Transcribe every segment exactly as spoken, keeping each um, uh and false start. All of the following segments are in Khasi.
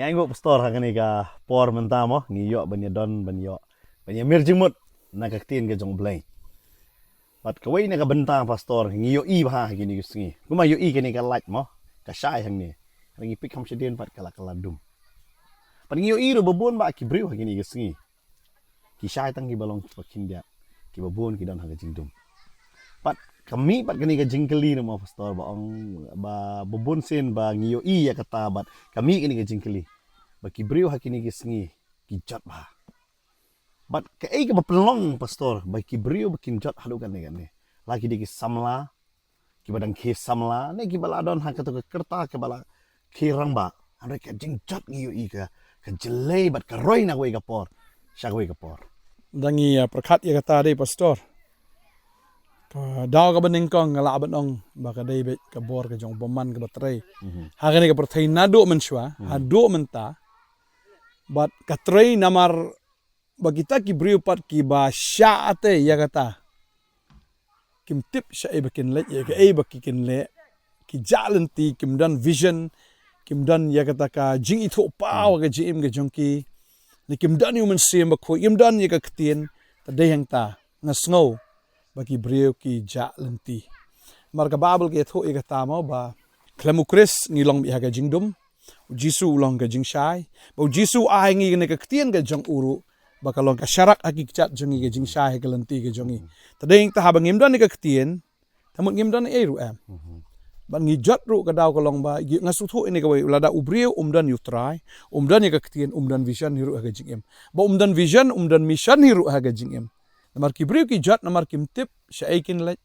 Ïa ngi, pastor, ha kane ka por mynta mo, ngi ïoh ban ïa don, ban ïoh ban ïa mir jingmut na ka ktien ka jong U Blei. Bad kawei na ka bynta, pastor, ngi ïohi bha ha kine ki sngi. Kumba ïohi kane ka light mo, ka shai hangne. Ngi peit kham shadien pat ka la, ka la dum. Bad ngi ïohi ruh ba bun bah ki briew ha kine ki sngi ki shai tang kiba long kiba khyndiat, kiba bun ki don ha ka jingdum. Bad ka mih pat kane ka jingkylli, na mo, pastor, ba ong ba, ba bun sien ba ngi ïohi ïa kata, bad ka mih kane ka jingkylli ba ki briew ha kine ki sngi ki jot bha. Bad kaei kaba pynlong, pastor, ba ki briew ba kim jot haduh kane kane? La ki dei ki samla kiba dang khie samla, ne kiba la don ha kato ka rta kaba la khie rangbah. Hynrei ka jingjot ngi ïohi ka, ka jlei bad ka roi na kawei ka por sha kawei ka por. Da ngi, ah, pyrkhat ïa kata dei, pastor, ka daw kaba nyngkong nga lah ban ong ba ka dei beit ka bor ka jong U Bymman kaba trei. Mhm. Ha kane ka pyrthei naduh mynshuwa, mhm, haduh mynta. Bad ka trei namar ba kita ki briew pat kiba shah te ïa kata, kim tip shaei ba kin leit, ïa kaei ba ki kin leh. Ki jah lynti, kim don vision, kim don ïa kata ka jingithuhpaw ha ka jingim ka jong ki. Ne kim don ïa U Mynsiem Bakhuid, kim don ïa ka ktien. Te dei hangta nga sngew ba ki briew ki jah lynti. Namar ka Baibl ka ïathuh ïa kata mo ba khlem U Khrist ngi long beit ha ka jingdum. U Jisu u long ka jingshai. Ba U Jisu u ai ngi kane ka ktien ka jong u ruh ba ka long ka sharak ha ki kjat jong ngi, ka jingshai ha ka lynti ka jong ngi. Te dei hangta haba ngim don ïa ka ktien, te mut ngim don ei ruh em. Mhm. Bad ngi jot ruh ka daw ka long ba, ngi, nga sngewthuh ïa kane kawei, lada u briew um don ïa U Trai, um don ïa ka ktien, um don vision hi ruh ha ka jingim. Ba um don vision, um don mission hi ruh ha ka jingim. Namar ki briew ki jot, namar kim tip shaei kin leit.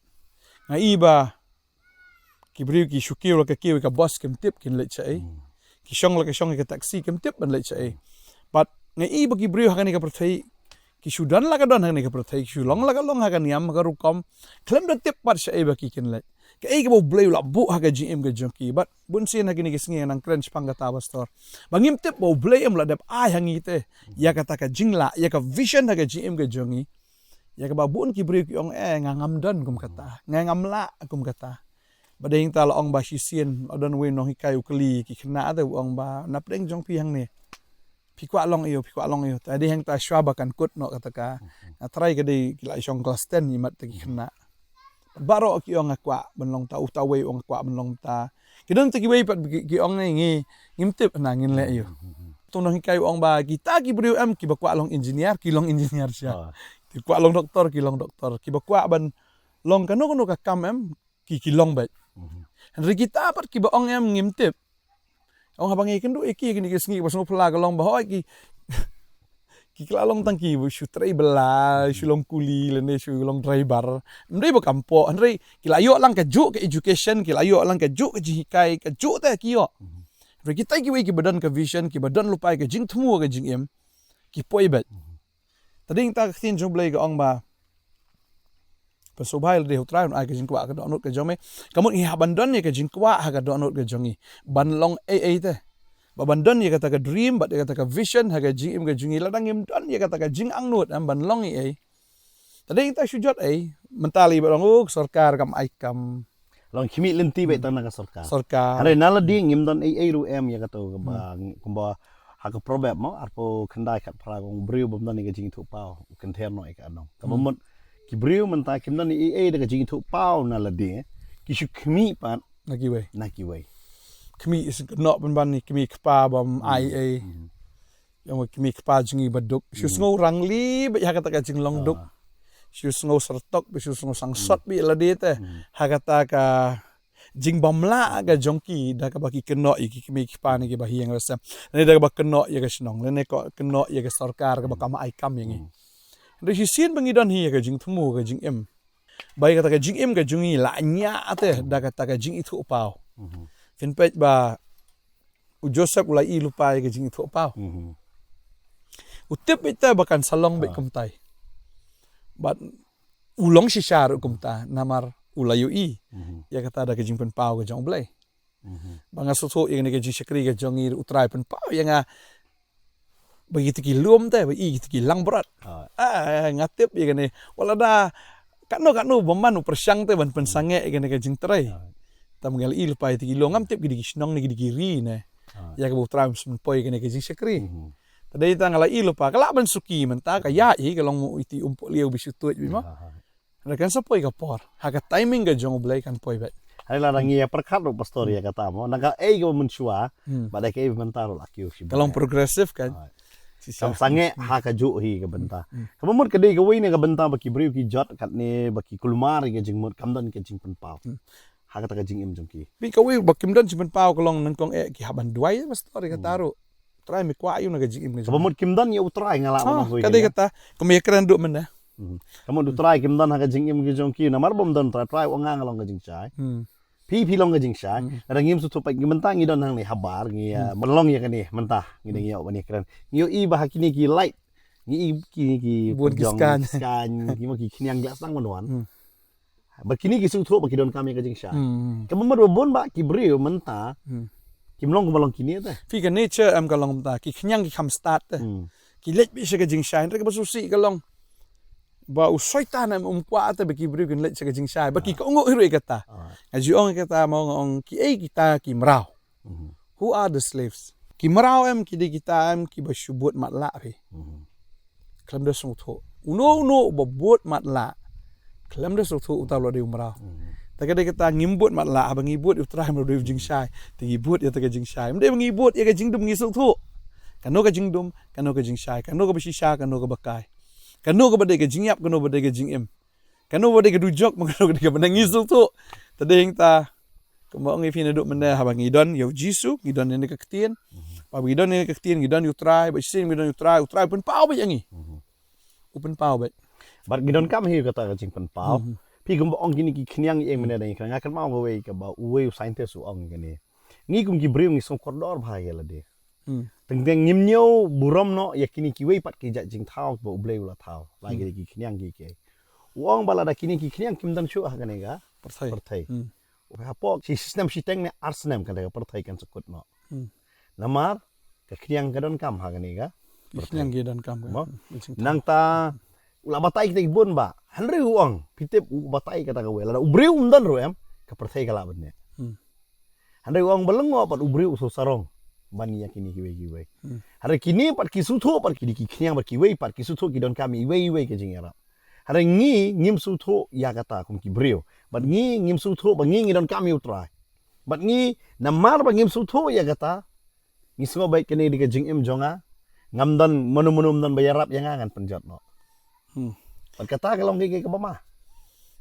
Nga i ba ki briew ki shu kiew la ka kiew ïa ka bus, kim tip kin leit shaei. Hmm. Ki shong la ka shong ïa ka taxi, kim tip ban leit shaei. Bad nga i ba ki briew ha kane ka pyrthei ki shu don la ka don ha kane ka pyrthei, ki shu long la ka long ha ka niam, ha ka rukom, khlem da tip pat shaei ba ki kin leit. Kaei kaba U Blei u la buh ha ka jingim ka jong ki. Bad bun sien ha kine ki sngi nga nang kren shaphang kata, pastor, ba ngim tip ba U Blei em u la dep ai ha ngi te ïa kata ka jinglah, ïa ka vision ha ka jingim ka jong ngi. Ïa kaba bun ki briew ki ong, eh, nga ngam don kum kata, nga ngam lah kum kata. Bad dei hangta la ong ba shisien la don uwei u nonghikai u kylli ki khynnah te, u ong ba, na pdeng jong phi hangne, phi kwah long aïu, phi kwah long aïu? Te dei hangta shuwa ba kan kut noh kata ka, nga trai ka dei ki la shong klas ten imat te ki khynnah. Baroh ki ong nga kwah ban long ta, uta uwei u ong nga kwah ban long ta. Ki don te kiwei pat ki, ki ong ngi, ngim tip na ngin leh aïu. Uto u nonghikai u ong ba kita ki briew em kiba kwah long engineer, ki long engineer sha. Ah. Ki kwah long doktor, ki long doktor. Kiba kwah ban long kano kano ka kam em, ki, ki long beit. Mhm. Hynrei kita pat kiba ong em ngim tip. Ong haba ngi kynduh ïa ki kine ki sngi ba sngewphylla ka long ba hooid ki, ki la long tang ki shu trei bylla, shu long kuli lane shu long driver. Ym dei ba kam pop, hynrei ki la ïoh lang kajuh ka education, ki la ïoh lang kajuh ka jinghikai, kajuh te ki ïoh. Mhm. Hynrei kita kiwei kiba don ka vision, kiba don lypa ïa ka jingthmu ka jingim, ki poi beit. Mhm. Te dei hangta ka ktien jong U Blei ka ong ba, pynsngewbha ïa lade ha U Trai, un ai ka jingkwah ka dohnud ka jong me. Ka mut ngi hap ban don ïa ka jingkwah ha ka dohnud ka jong ngi ban long ei ei te. Ba ban don ïa kata ka dream bad ïa kata ka vision ha ka jingim ka jong ngi, lada ngim don ïa kata ka jingangnud em ban long ei ei. Te dei hangta shu jot ei, mynta lei ba ong, oh, ka sorkar kam ai kam. Long khmih lynti beit tang na ka sorkar. Sorkar. Hynrei na lade ngim don ei ei ruh em ïa kato kaba, hmm, kumba ha ka Proverb mo, arphew khyndai khatphra ka ong, briew bym don ïa ka jingithuhpaw u kynther noh ïa ka nong. Kaba, hmm, mut ki briew mynta kim don ei ei da ka jingithuhpaw na lade, ki shu khmih pat na kiwei. Na kiwei. Khmih sngewkynnoh pynban ïa ki kmie ki kpa bym, hmm, ai ei. Hmm. Ïa ki kmie ki kpa jong ngi ba duk, shu, hmm, sngew rangli beit ha kata ka jinglong duk. Ah. Shu sngew syrtok beit, shu sngew sangsot, hmm, beit lade te. Hmm. Ha kata ka jingbymlah ka jong ki da kaba ki kynnoh ïa ki kmie ki kpa ne kiba ha ïing ha sem, lane da kaba kynnoh ïa ka shnong, lane kynnoh ïa ka sorkar kaba, hmm, kam ai kam ïa ngi. Hmm. Hynrei shisien ba ngi don hi ïa ka jingthmu ka jingim, ba ïa kata ka jingim ka jong ngi la ñiah te da kata ka jingithuhpaw. Mhm. Phin peit ba u Joseph u la ïohi lypa ïa ka jingithuhpaw. Mhm. U tip beit te ba kan sa long beit, ah, kumtai. Bad u long shisha ruh kumta, namar u la ïohi, mhm, ïa kata da ka jingpynpaw ka jong U Blei. Mhm. Ba nga sngewthuh ïa kane ka jingshakri ka jong ngi, U Trai pynpaw ïa nga ba kito ki lum te, ba ïa kito ki langbrot. Ah. Ah, nga tip ïa kane. Wat la da katno katno bymman u pyrshang te ban pynsangeh ïa kane ka jingtrei. Ah. Te mynta nga la ïohi lypa ïa kito ki lum, ngam tip ki dei ki shnong ne ki dei ki ri ne. Ïa kaba U Trai um shym poi kane ka jingshakri. Te dei tang la i lypa ka lah ban suki mynta ka ïa i ka long mo iti um pok liu bi shu tuid bi mo. Re kan sa poi ka por ha ka timing ka jong U Blei kan poi bad. Hai la ngi ïa pyrkhat ruh pastor ïa kata mo na ka ei ka mynshuwa. Ba da ka ei mynta ruh la kiew shi. Ka long progressive kan. Kam sange ha ka juh hi ka bynta. Kaba mut ka dei ka wei ne ka bynta ba ki briew ki jot katne ba ki kulmar ïa ka jingmut kam don ka jingpynpaw. Ha kata ka jingim jong ki. Bi ka wei ba kim don jingpynpaw ka long nyngkong eh ki hap ban duwai pastor ïa kata ruh. Trai mi kwah ïa u na ka jingim ka jong. Kaba mut kim don ïa U Trai nga lah ban ong. Ka dei kata ka me kren duh mynne. Ka mut U Trai kim don ha ka jingim ka jong ki namar bym don Trai, Trai u ong nga long ka jingshai. Phi phi long ka jingshai. Lada ngim sngewthuh pat ngi mynta ngi don hangne habar ngi ïa ban long ïa kane mynta ngi dang ïa ban ïa kren. Ngi ïohi ba ha kine ki light. Ngi i kine ki bun ki skan. Skan ki mo ki khniang glass dang wan wan. Ba kine ki sngewthuh ba ki donkam ïa ka jingshai. Kaba mut ba bun ba ki briew mynta kim long kaba long kine te. Phi ka nature em ka long mynta ki khniang ki kham stad te. Ki leit beit sha ka jingshai hynrei kaba sngewsih ka long ba u Soitan em um kwah te ba ki briew kin leit sha ka jingshai ba ki ka ong ruh ïa kata. Nga ju ong ïa kata mo nga ong ki ei kita ki mraw. Who are the slaves? Ki mraw em ki dei kita em kiba shu bud matlah phi. Khlem da sngewthuh uno uno uba bud matlah. Khlem da sngewthuh uta u la dei u mraw. Te ka dei kata ngim bud matlah haba ngi bud ïa U Trai mraw dei u jingshai. Te ngi bud ïa ta ka jingshai. Ym dei ba ngi bud ïa ka jingdum ngi sngewthuh. Kano ka jingdum, kano ka jingshai, kano kaba shisha, kano kaba kai. Kano kaba dei ka jingïap, kano ba dei ka jingim. Kano ba dei ka dujok, kano ba dei kaba nang ngi sngewthuh. Te dei hangta kumba ong ïa phi naduh mynne haba ngi don ïa U Jisu, ngi don ïa ka ktien. Ba ngi don ïa ka ktien, ngi don ïa U Trai, ba shisien ngi don ïa U Trai, U Trai u pynpaw beit ïa ngi. U pynpaw beit. Bad ngi donkam hi kata ka jingpynpaw. Phi kumba ong kine ki khniang ïa mynne dang ïa kane nga kynmaw kawei kaba uwei u scientist u ong ïa kane. Ngi kum ki briew ngi sngewkordor bha ïa lade. Teng teng ngim ñiew burom noh ïa kine kiwei pat ki jait jingthaw ba U Blei u la thaw. La ki ki khniang ki ki. U ong ba lada kine ki khniang kim don shuh ha kane ka pyrthei. Pyrthei. Hapoh shi snem shiteng ne ar snem kane ka pyrthei kan sa kut noh. Namar ka khniang ka donkam ha kane ka. Ki khniang ki donkam. Nangta u la batai kita ki bun ba. Hynrei u ong phi tip u batai kata kawei lada u briew um don ruh em ka pyrthei ka lah ban ne. Hynrei u ong ba lyngngoh pat u briew u shu sarong ban ïa kine kiwei kiwei. Hynrei kine pat ki sngewthuh pat ki dei ki khniang bad kiwei pat ki sngewthuh ki donkam ïa iwei iwei ka jingïarap. Hynrei ngi ngim sngewthuh ïa kata kum ki briew. Bad ngi ngim sngewthuh ba ngi ngi donkam ïa U Trai. Bad ngi namar ba ngim sngewthuh ïa kata ngi sngew ba kane dei ka jingim jong nga. Ngam don mano mano um don ba ïarap ïa nga ngan pynjot noh. Bad kata ka long ka ka ba ma.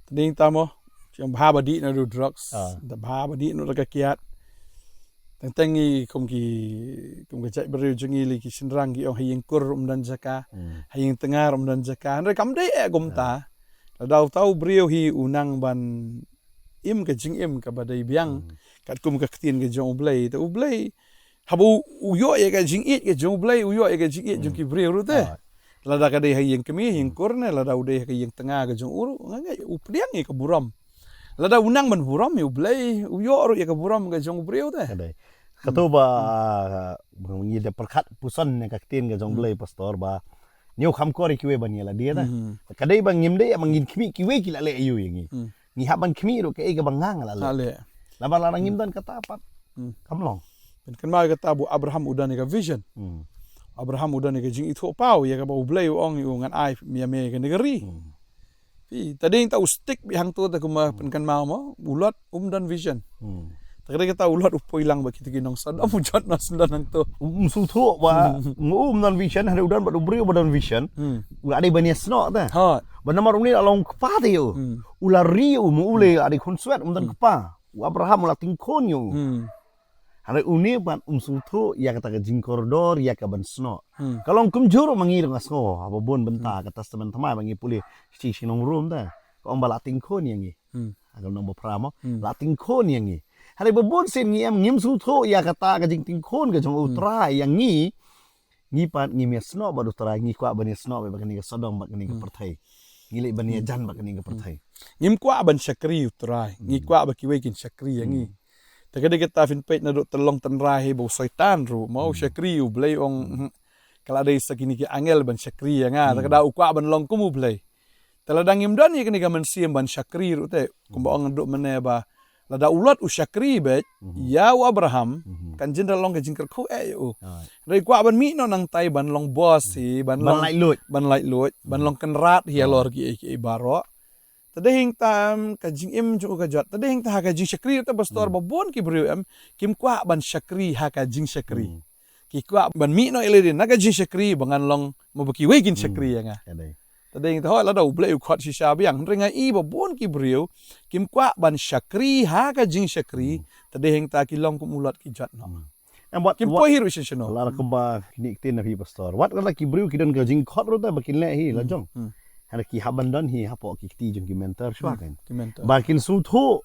Te dei ta mo. Ki ong bha ba dih na du drugs. Da bha ba dih na da ka kiad. Teng teng ngi kum ki kum ka jait briew jong ngi li ki shynrang ki ong ha ïing kur um don jaka. Ha ïing tnga um don jaka. Hynrei kam dei eh kumta. Lada uta u briew hi u nang ban im ka jingim kaba dei biang. Katkum ka ktien ka jong U Blei. Te U Blei haba u ïoh ïa ka jingïeit ka jong U Blei u ïoh ïa ka jingïeit jong ki briew ruh te. Lada ka dei ha ïing kmie ïing kur ne lada u dei ha ka ïing tnga ka jong u ruh nga ngi u pdiang ïa ka burom. Lada u nang ban burom ïa U Blei u ïoh ruh ïa ka burom ka jong u briew te. Kato ba ngi da pyrkhat puson ne ka ktien ka jong U Blei pastor ba ñiew kham kor ïa kiwei ban ïa lade te. Ka dei ba ngim dei ba ngin khmih kiwei ki la leh ïa u ïa ngi. Ngi hap ban khmih ruh kaei kaba nga nga la leh. Namar lada ngim don kata pat kam long. Pynkynmaw ïa kata ba u Abraham u don ïa ka vision. Abraham u don ïa ka jingithuhpaw ïa kaba U Blei u ong ïa u ngan ai ïa me ïa kane ka ri. Phi ta dei ta u stick beit hangto te kumba pynkynmaw mo u Lot um don vision. Ta ka dei kata u Lot u poi lang bad kita ki nong Sodom u jot na sdang hangto. Um sngewthuh ba ngu um don vision hynrei u don bad u briew ba don vision. U la dei ban ïasnoh te. Ba namar une la long kpa te ïa u. U la ri ïa u mo u le la dei khun swet um don kpa. U Abraham u la tyngkhun ïa u. Hynrei une pat um sngewthuh ïa kata ka jingkordor ïa ka ban snoh. Ka long kumjuh ruh ma ngi ruh nga sngew haba bun bynta ka Testament Thymmai ba ngi pule shi shi nong Rom te. Ka ong ba la tyngkhun ïa ngi. Ha ka nong ba phra mo la tyngkhun ïa ngi. Hynrei ba bun sien ngi em ngim sngewthuh ïa kata ka jingtyngkhun ka jong U Trai ïa ngi. Ngi pat ngim ïasnoh bad U Trai ngi kwah ban ïasnoh bad kane ka Sodom bad kane ka pyrthei. Ngi leh ban ïajan bad kane ka pyrthei. Ngim kwah ban shakri U Trai ngi kwah ba kiwei kin shakri ïa ngi. Te ka dei kata phin peit naduh tynlong tynrai hi ba u Soitan ruh ma u shakri U Blei ong ka la dei sa kine ki angel ban shakri ïa nga te ka da u kwah ban long kum U Blei. Te lada ngim don ïa kane ka mynsiem ban shakri ruh te kumba ong naduh mynne ba Lada u Lot u shakri beit, Mhm. ïa u Abraham, Mhm. kan jin da long ka jingkyrkhu eh ïa u. Alright. Hynrei kwah ban mih noh nangtai ban long boss hi, ban Ban long, laitluid. ban laitluid, ban Mhm. long kynrad hi Mhm. halor kiei kiei baroh. Te dei hangta em ka jingim jong u ka jot. Te dei hangta ha ka jingshakri te pastor Mhm. ba bun ki briew em, kim kwah ban shakri ha ka jingshakri. Mhm. Ki kwah ban mih noh ïa lade na ka jingshakri ba ngan long mo ba kiwei kin Hmm. shakri ïa nga. Ka dei. Te dei te hooid lada U Blei u khot shisha biang. Hynrei nga i ba bun ki briew kim kwah ban shakri ha ka jingshakri. Hmm. Te dei hangta ki long kum u Lot ki jot noh. Hmm. Em wat, Kim wat, poi hi ruh shisha noh. Lada kumba kine ki ktien na phi pastor. Wat lada ki briew ki don ka jingkhot ruh te ba kin leh hi la Hmm. jong. Hmm. Hynrei ki hap ban don hi hapoh ki kti jong ki mentor shuwa Hmm. kan. Ki mentor. Ba kin sngewthuh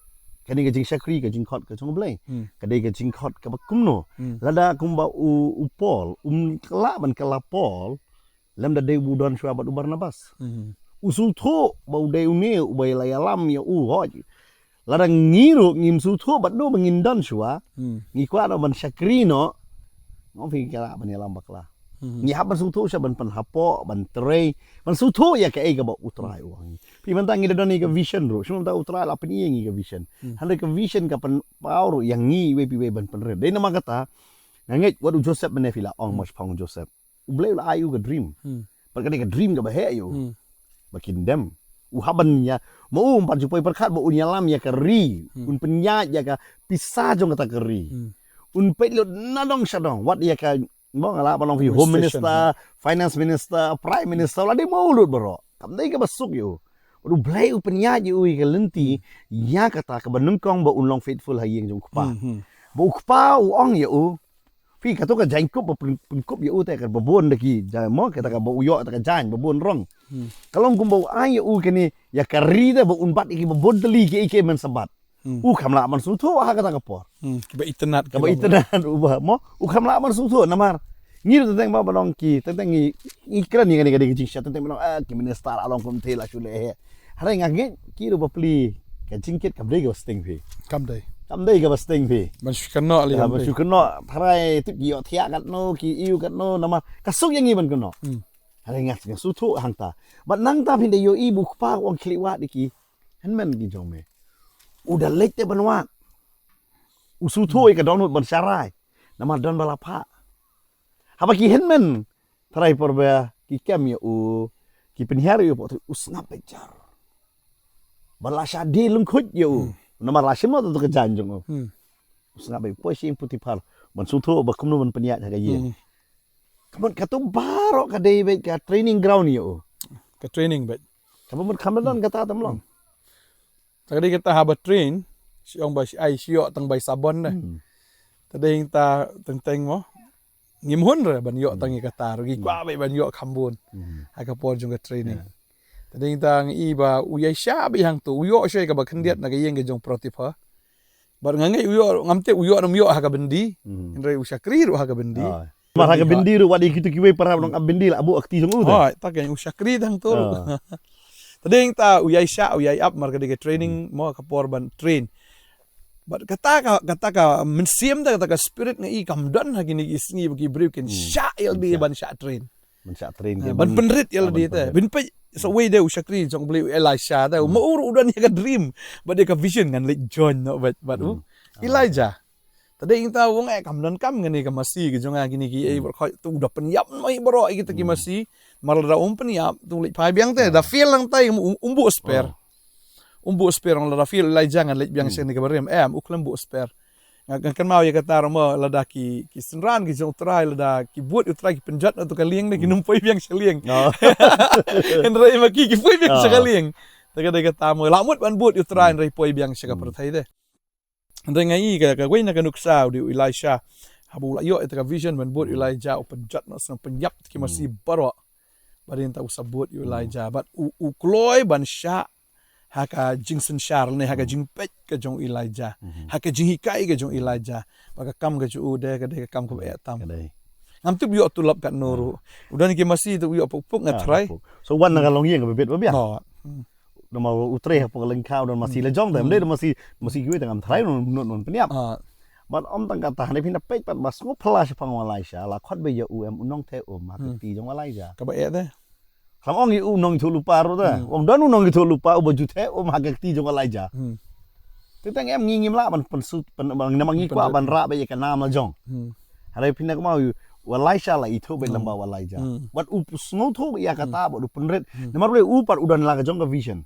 kane ka jingshakri ka jingkhot ka jong U Blei. Hmm. Ka dei ka jingkhot kaba kumno. Hmm. Lada kumba u, u Paul, um kylla ban kylla Paul, lymda dei u don shuwa bad u Barnabas. Hmm. U sngewthuh ba u dei une uba la ïalam ïa u hooid. Lada ngi ruh ngim sngewthuh bad u ba ngin don shuwa. Hmm. Ngi kwah noh ban shakri noh. Ngam phi kylla ban ïalam bakla. Hmm. Ngi hap ban sngewthuh sha ban pynhapoh, ban trei, ban sngewthuh ïa kaei kaba U Trai u ong. Phi mynta ngi da don ïa ka vision ruh. Shu mynta U Trai la pyni ïa ngi ka vision. Hmm. Hynrei ka vision ka pynpaw ruh ïa ngi iwei pa iwei ban pynrit. Dei namar kata nga ngeit wat u Joseph mynne phi la ong Hmm. mo shaphang u Joseph. U Blei u la ai u ka dream. Hmm. Bad ka dei ka dream kaba heh ïa u. Hmm. Ba kin dem. U hap ban ïa, ma u um pat ju poi pyrkhat ba un ïalam ïa ka ri. Hmm. Un pynïaid ïa ka pisa jong kata ka ri. Hmm. Un peit lut nadong shadong. Wat ïa ka, mo nga lah ban ong phi Home Minister, Administration, ha. Finance Minister, Prime Minister, la dei ma u lut baroh. Kam dei kaba suk ïa u. Bad U Blei u pynïaid ïa u ïa ka lynti, Hmm. ïa kata kaba nyngkong ba un long faithful ha ïing jong u kpa. Hmm, hmm. Ba u kpa u ong ïa u, phi kato ka jaiñkup ba pyn-, pynkup ïa u te kaba bun da ki, ja mo, kata kaba u ïoh kata ka jaiñ ba bun rong. Hmm. Ka long kumba u ai ïa u kane, ïa ka ri te ba un bat ïa ki ba bun tylli kiei kiei mynsabat. Hmm. U kham lah ban sngewthuh ha kata ka por. Hmm. Kiba itynnad, Kaba kiba itynnad u ba, mo, u kham lah ban sngewthuh namar. Ngi ruh teng teng ba ba long ki, teng teng ngi, ngi kren ïa kane ka dei ka jingshisha, teng teng ba long, ah, ki minister la long kumte la shu leh. Hynrei nga ngeit ki ruh bapli ka jingkit kam dei kaba sting phi. Kam dei. Kam dei kaba sting phi. Ban shu kynnoh lei, Ya, kam ban dei. shu kynnoh, hynrei tip ki ïohthiah katno, ki ïoh katno, namar ka suk ïa ngi ban kynnoh. Hmm. Hynrei nga, nga sngewthuh hangta. Bad nangta phin da ïohi ba u kpa u ong khlieh wad ïa ki. Hynmen ki jong me. U da leit te ban wad. U sngewthuh Hmm. ïa ka dohnud ban sharai. Namar don ba la phah. Haba ki hynmen trai por ba ki kem ïa u, ki pynhiar ïa u, u sngap beit jar. Ba la shah die lyngkhuid ïa u. Hmm. Namar la shim noh to ka jaiñ jong u. Hmm. U sngap beit, poi sha ïing Potiphar. Ban sngewthuh ba kumno ban pynïaid ha ka ïing. Hmm. Ka mut kato baroh ka dei beit ka training ground ïa u. Ka training beit. Ka mut kham don Hmm. kata tam long. Hmm. Ta ka dei kata haba train, shu ong ba shu ai shu ïoh tang bai sabon de. Hmm. Ta dei ta teng teng mo. Ngim hun re ban ïoh Hmm. tang ïa kata, ruh ngi Hmm. kwah beit ban ïoh kham bun. Hmm. Ha ka por jong ka training. Ya. Ta dei ta ngi i ba u ïai shah beit hangto, u ïoh shai kaba khyndiat Hmm. na ka ïing ka jong Potiphar. Bad nga ngeit u ïoh, ngam tip u ïoh ne ym ïoh ha ka byndi. Hmm. Hynrei u shakri ruh ha ka byndi. Ah. Mar ha ka byndi ruh, wat ïa kito kiwei para Hmm. nongap byndi la buh ha kti jong u te. Oh, ta ka u shakri tang tu. Ah. Ta dei ta u ïai shah, u ïai ap, mar ka dei ka training, Hmm. mo ka por ban train. Bad kata ka, kata ka mynsiem te, kata ka spirit nga i kam don ha kine ki sngi ba ki briew kin Hmm. shah ïa lade Shah. ban shah train. Ban shah train Ah, ki ban ban pynrit ïa Ah, lade ban te. pynrit. Ban peit sa Hmm. wei de u shakri jong U Blei u Elisha te. Hmm. Ma u ruh u don ïa ka dream. Bad ïa ka vision ngan leit join noh bad, bad u Hmm. Ah. Elijah. Ta dei ta u ong eh kam don kam ngan ïa ka masi ka jong nga kine ki ei Hmm. bad khoi tu u da pynïap noh ïa baroh ïa kita ki Hmm. masi. Mar lada um pynïap tu leit phai biang te. Da Hmm. fail nangtai um, um buh spare. Oh. Um buh spare ong lada fail Elijah ngan leit biang Hmm. sha kane kaba rim. Em, u khlem buh spare. Nga, nga kynmaw ïa kata ruh mo lada ki, ki synran ki jong U Trai lada ki bud ïa U Trai ki pynjot na tu ka lieng ne ki Hmm. nym poi biang sha lieng. Oh. Hynrei ma ki ki poi biang sha ka Oh. lieng. Ta ka dei kata mo. La mut ban bud ïa U Trai Hmm. hynrei poi biang sha ka Hmm. pyrthei te. Hynrei nga i ka, kawei na ka nuksa u dei u Elisha. Haba u la ïoh ïa ta ka vision ban bud Hmm. Elijah u pynjot noh sha pynïap ki masi Hmm. baroh. Bad dei ta u sa bud ïa Hmm. Elijah. Bad u, u kloi ban shah ha ka jingsynshar ne ha ka Hmm. jingpeit ka jong Elijah. Hmm. Ha ka jinghikai ka jong Elijah. Bad ka kam ka jong u de ka dei ka kam kaba eh tam. Ka dei. Ngam tip u ïoh tulop katno Hmm. ruh. U don ki masi tu u ïoh puk puk nga Ah, trai. puk. So wan na ka Hmm. longïing kaba bit ba biang. Oh. Hmm. Namar U Trai hapoh ka lyngkha u don masi Hmm. la jong te. Hmm. Ym dei don masi, masi kiwei te ngam tharai Hmm. non, non, non pynïap. Ah. Bad ym tang kata, hynrei phin da peit pat ba sngewphylla shaphang u Elisha, la khot beit ïa u em u nongtheh um ha ka Hmm. kti jong u Elijah. Kaba eh te. Khlem ong ïa u nongïathuhlypa ruh te. Hmm. Ong don u nongïathuhlypa uba ju theh um ha ka kti jong u Elijah. Hmm. Te tang em ngi ngim lah ban pynsut ban ban namar ngi kwah ban rah ba ïa ka nam la jong. Hare phi na kma u Elisha la ithuh ba lamba u Elijah. Wat u sngewthuh ïa kata ba u pynrit. Namar u pat u don la ka jong ka vision.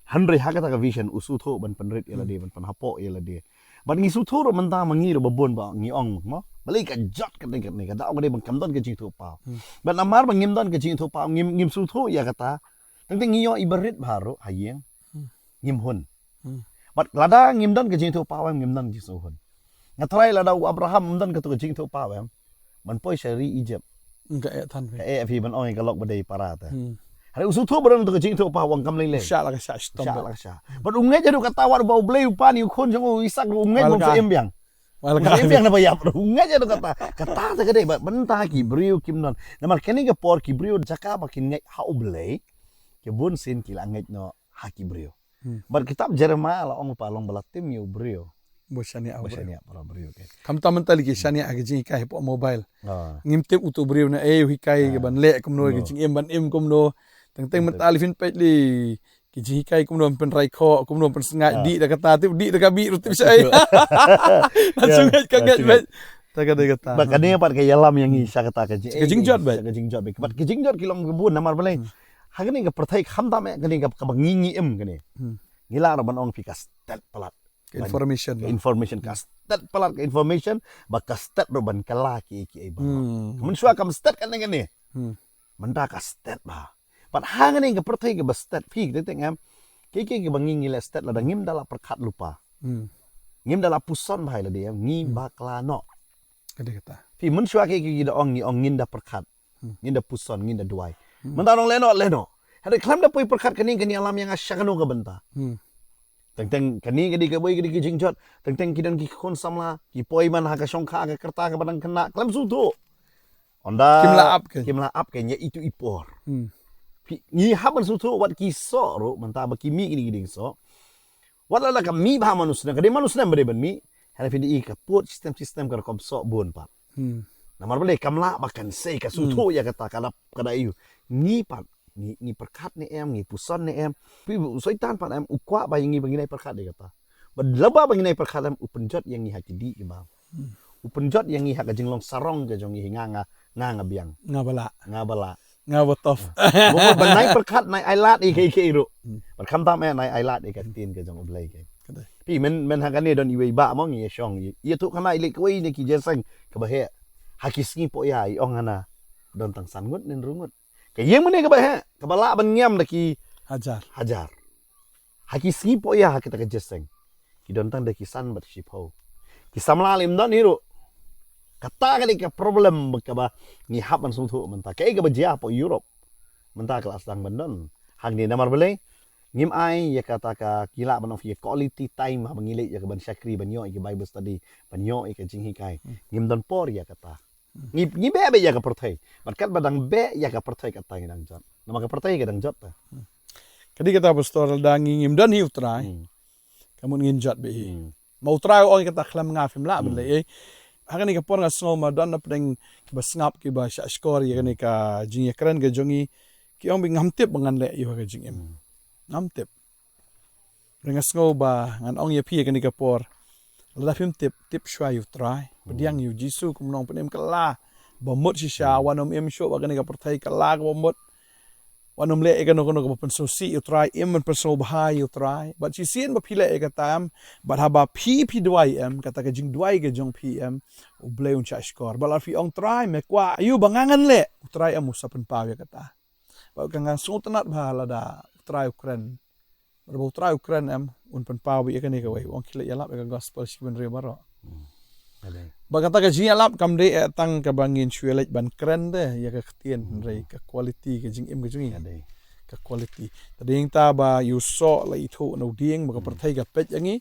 Hynrei ha kata ka vision u sngewthuh ban pynrit ïa lade ban pynhapoh ïa lade. Bad ngi sngewthuh ruh mynta ma ngi ruh ba bun ba ngi ong mo. Balei ka jot ka dei ka dei ka dei ban kam don ka jingthuh paw. Bad namar ba ngim don ka jingthuh paw ngim ngim sngewthuh ïa kata. Tang tang ngi ïoh i barit bha ruh ha ïing. Ngim hun. Bad lada ngim don ka jingthuh paw em ngim don jingsngewhun. Nga trai lada u Abraham ngim don ka tu ka jingthuh paw em. Ban poi sha ri Egypt. Ka eh than ka eh phi ban ong ka lok ba dei para ta. Hare u sngewthuh ba don tu ka jingthuh paw ong kam lei lei. Sha la ka sha stom. Sha la ka sha. Bad u ngeit ïa ka ta wat ba u Blei u pan ïa u khun jong u Isak u ngeit ba u sa im biang. Wala ka im biang na ba ïap u ngeit ïa ka ta. Ka ta ta ka dei bad mynta ki briew kim don. Namar kane ka por ki briew jaka ba kin ngeit ha u Blei. Ki bun sien ki la ngeit noh ha ki briew. Bad kitab Jeremiah la ong pa long ba la tim ïa u briew. Ba shaniah u briew. Ba shaniah para briew ke. Kam tam mynta lei ki shaniah ha ki jinghikai hapoh mobile. Ngim tip utu briew na eh u hikai ka ban leh kumno ki jingim ban im kumno. Teng teng mynta lei phin peit lei ki jinghikai kumno pynrai khoh kumno pynsngaid dih da kata tip dih da ka bih ruh tip shai. Na sngewthuh ka ngeit bad. Ta ka dei kata. Bad kane pat ka ïalam ïa ngi sha kata ka jing. Ka jingjot bad. Ka jingjot bad. Bad ka jingjot ki long ka bun namar balei. Ha kane ka pyrthei kham tam eh kane ka ba ngi ngi im kane. Ngi la ruh ban ong phi ka stet palat. Ka information. Ka information ka stet palat ka information ba ka stet ruh ban kala ki ki ai ba. Ka mynshuwa kam stet kane kane. Mynta ka stet ba. Pat ha kane ka pyrthei ka ba stet phi ka teng em. Ki ki ki ba ngi ngi le stet lada ngim da la pyrkhat lypa. Ngim da la puson ba hai lade em ngi ba kala noh. Ka dei kata. Phi mynshuwa ki ki da ong ngi ong ngin da pyrkhat. Ngin da puson ngin da duwai. Mynta nong leno leno. Hada khlem da poi pyrkhat kane kane alam ïa nga sha kano ka bynta. Teng teng kane ka dei ka boi ka dei ka jingjot. Teng teng ki don ki khun samla ki poi man ha ka shongkha ka kyrta ka ba dang khynnah khlem sngewthuh. Onda kim la ap ke. Kim la ap ke ïa itu i por. Phi ngi hap ban sngewthuh wat ki soh ruh mynta ba ki mih ki dei ki dei soh. Wat la la ka mih bha manu snem ka dei manu snem ba dei ban mih. Hana phi dei ka put sistem sistem ka rukom soh bun pat. Namar balei kam lah ba kan sei ka sngewthuh ïa kata ka dap ka da ïu. Ngi pat ngi ngi pyrkhat ne em ngi puson ne em. Phi u Soitan pat em u kwah ba ngi ba ngi nai pyrkhat ïa kata. Ba laba ba ngi nai pyrkhat em u pynjot ïa ngi ha ki dih ki bam. U pynjot ïa ngi ha ka jinglong sarong ka jong ngi nga nga nga nga biang. Nga ba lah. Nga ba lah. Nga ba tough. Mo ba nai pyrkhat nai ai lad ïa ka ïa ka ruh. Ba kham tam eh nai ai lad ïa ka ktien ka jong U Blei ka. Phi men men ha kane don iwei ba mo ngi ïa shong ïa tu khana ïa leh kawei ne ki jenseng ka ba heh. Ha ki sngi po ïa i ong hana. Don tang san ngut nen ru ngut. Ka ïeng mane ka ba heh ka ba lah ban ngiam da ki hajar. Hajar. Ha ki sngi po ïa ha kita ka jenseng. Ki don tang da ki san bad shiphew. Ki samla lim don hi ruh. Kata ka dei ka problem ba ka ba ngi hap ban sngewthuh mynta. Kaei ka ba jia po Europe. Mynta ka la sdang ban don. Hangne namar balei ngim ai ïa kata ka ki lah ban ong ïa quality time ha ba ngi leh ïa ka ban shakri ban ïoh ïa ka Bible study ban ïoh ïa ka jinghikai. Ngim don por ïa kata. Ngi ngi beh beh ïa ka pyrthei. Bad kat ba dang beh ïa ka pyrthei kata ngi dang jot. Namar ka pyrthei ka dang jot ta. Ka dei kata pastor da ngi ngim don hi U Trai. Ka mut ngin jot beh hi. Ma U Trai u ong kata khlem nga phim lah ban leh ei. Ha kane ka por nga sngew ma don na pdeng kiba sngap kiba shah shkor ïa kane ka jingïakren ka jong ngi. Ki ong ba ngam tip ba ngan leh ïa ka jingim. Ngam tip. Nga sngew ba ngan ong ïa phi kane ka por. Lada phim tip, tip shuwa ïa U Trai. Pdiang ïa U Jisu kum nong pynim kylla. Ba mut shisha wan ym im shuh ba kane ka pyrthei kylla ka ba mut. Wan ym leh ïa kano kano ka ba pynsngewsih ïa U Trai, im ban pynsngewbha ïa U Trai. Bad shisien ba phi leh ïa kata em, bad haba phi phi duwai em, kata ka jingduwai ka jong phi em, U Blei un shah shkor. Bad lada phi ong Trai me kwah ïa u ba nga ngan leh, U Trai em u sa pynpaw ïa kata. Bad ka nga sngewtynnat bha lada U Trai u kren. Bad ba U Trai u kren em un pynpaw ïa kane kawei u ong khie leit ïalap ïa ka gospel sha ki bynriew baroh. Ba kata ka jingïalap kam dei eh tang kaba ngin shu ïaleit ban kren de ïa ka ktien hynrei ka quality ka jingim ka jong ngi. Ka quality. Te dei ta ba ïa u soh la ithuh na u dieng ba ka pyrthei ka peit ïa ngi.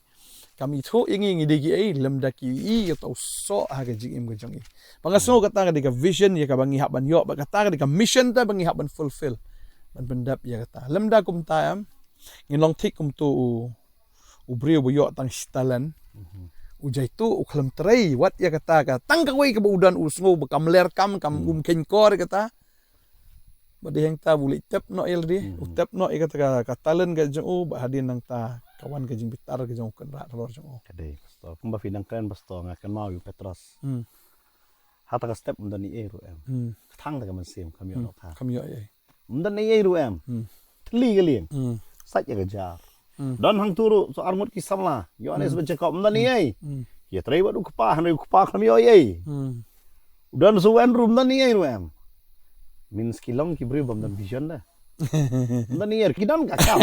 Kam ithuh ïa ngi ngi dei ki ei lymda ki i ïa uta u soh ha ka jingim ka jong ngi. Ba nga sngew kata ka dei ka vision ïa kaba ngi hap ban ïoh ba kata ka dei ka mission ta ba ngi hap ban fulfill. Ban pyndep ïa kata lymda kumta em. Ngin long thik kumtu u u briew ba ïoh tang shi talent. U jaitu u khlem trei wat ïa kata ka tang kawei kaba u don u sngew ba kam ler kam kam um kheiñ kor ïa kata. Ba dei hangta bu leit tep noh ïa lade u tep noh ïa kata ka talent ka jong u ba hadien nangta ka wan ka jingbitar ka jong u kynrad halor jong u. Ka dei, pastor. Kumba phi nang kren, pastor, nga kynmaw ïa u Petros. Hmm. Ha ta ka step ym don ei ei ruh em. Hmm. Ka thang ta ka mynsiem, kam ïoh Hmm. noh ka. Kam ïoh ei ei. Ym don ei ei ruh em. Hmm. Thli ka lieng. Hmm. Sait ïa ka jar. Hmm. Don hangtu ruh, sa arngut ki samla. Ïoannis Hmm. bad Jakob, ym don ei Hmm. ei. Hmm. Ïatrei bad u kpa, hynrei u kpa kam ïoh ei ei. Hmm. U don sa u Andrew, ym don ei ei ruh em. Means ki long ki briew bym don vision de. Ym don ei ei, ki don ka kam.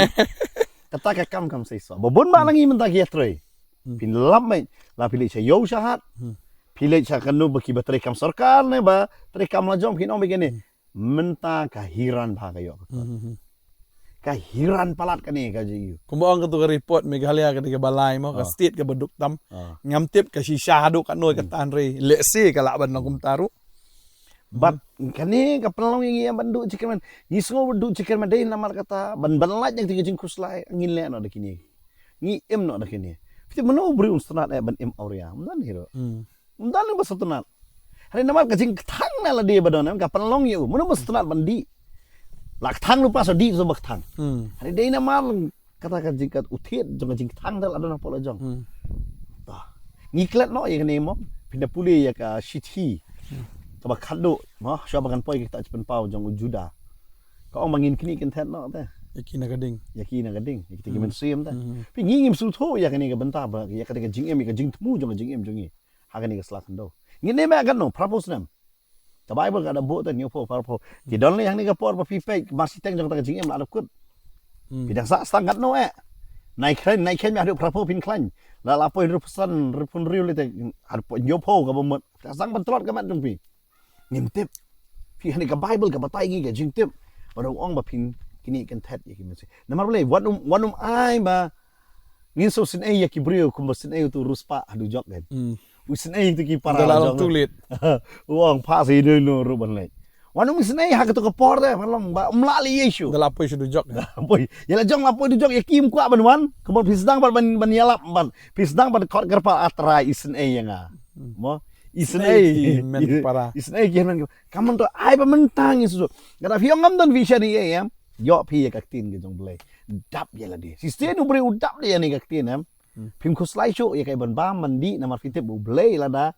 Kata ka kam kam seisoh. Ba bun ba na ngi mynta ki ïatrei. Hmm. Phin lap mei, la phi leit sha ïew sha hat. Hmm. Phi leit sha kano ba kiba trei kam sorkar ne ba trei kam la jong, phin ong ba kane. Hmm. Mynta ka hiran bha ka ïoh ka kot. Hmm, hmm, hmm. Ka hiran palat kane ka jong ïa u. Kumba ong katu ka report Meghalaya ka dei kaba lai mo, ka Ah. state kaba duk tam. Ah. Ngam tip ka shisha haduh katno ka Hmm. tan re. Let's say ka lah ban long kumta ruh. But Hmm. kane ka pynlong ïa ngi ban duh jingkyrmen. Ngi sngew duh jingkyrmen dei namar kata ban, ban lait ïa ka jingkhuslai. Ngin leh noh da kine. Ngi im noh da kine. Phi tip mano u briew un sngewtynnat eh ban im awria. Ym don hi ruh. Hmm. Ym don ba sngewtynnat. Hynrei namar ka jingkthang na lade ba don em, ka pynlong ïa u. Mano ba sngewtynnat ban dih. La kthang lypa sa dih sa ba kthang. Hmm. Hynrei dei namar kata ka jingkat u thied jong ka jingkthang da la don hapoh la jong. Hmm. Ta. Ngi klet noh ïa kane mo. Phin da pule ïa ka shithi. Hmm. Kaba khatduh mo, shuwa ba kan poi ïa kita ki jingpynpaw jong u Judah. Ka ong ba ngin knieh kynthet noh te. Ïa ki na ka ding. Ïa ki na ka ding. Ïa kita ki Hmm. mynsiem te. Hmm. Phi, ngi ngim sngewthuh ïa kane ka bynta ba ïa kane ka jingim, ïa ka jingthmu jong ka jingim jong ngi. Ha kane ka sla khyndew. Ngin im eh katno, phra phew snem. Ka Baibl ka da buh te hynñiew phew, phra phew. Ki don lei hangne ka por ba phi peit, mar shiteng jong kata ka jingim la dep kut. Hmm. Phi dang sah tang katno eh. Nai khlaiñ, nai khlaiñ haduh phra phew phin khlaiñ. La la poi hynriew phew san, hynriew phew hynriew lei te, haduh poi hynñiew phew kaba mut. Phi dang sah ban tlot ka met jong phi. Ngim tip. Phi, hangne ka Baibl ka batai ngi ka jingtip. Ba dang ong ba phin knieh kynthet ïa ki mynsiem. Namar balei, wat ym, wat ym ai ba ngin sa isynei ïa ki briew kumba isynei utu u riewspah ha dujok kan. Hmm. U isynei ïa kita ki para Da la la long jong. Too late. U ong phah sa ïa no ruh ban leit. Wat ym isynei ha kato ka por te, pynlong ba ym lah leh ïa shuh. Da la poi sha dujok. Da la poi. Ïa la jong la poi dujok, ïa ki ym kwah ban wan. Kumba phi sdang ban, ban, ban ïalap ban. Phi sdang ban khot kyrpad, ah Trai isynei ïa nga. Hmm. Mo. Isynei Isynei. Ki hynmen ki para. Isynei ki hynmen ki para. Ka mon to ai ba mynta ngi shu. Kata phi ong ngam don vision ïa em. Ïoh phi ïa ka ktien ka jong Blei. Dap ïa lade. Shisien u briew u dap ïa kane ka ktien em. Hmm. Phim khuslai shuh ïa kaei ban bam ban dih namar phi tip u Blei lada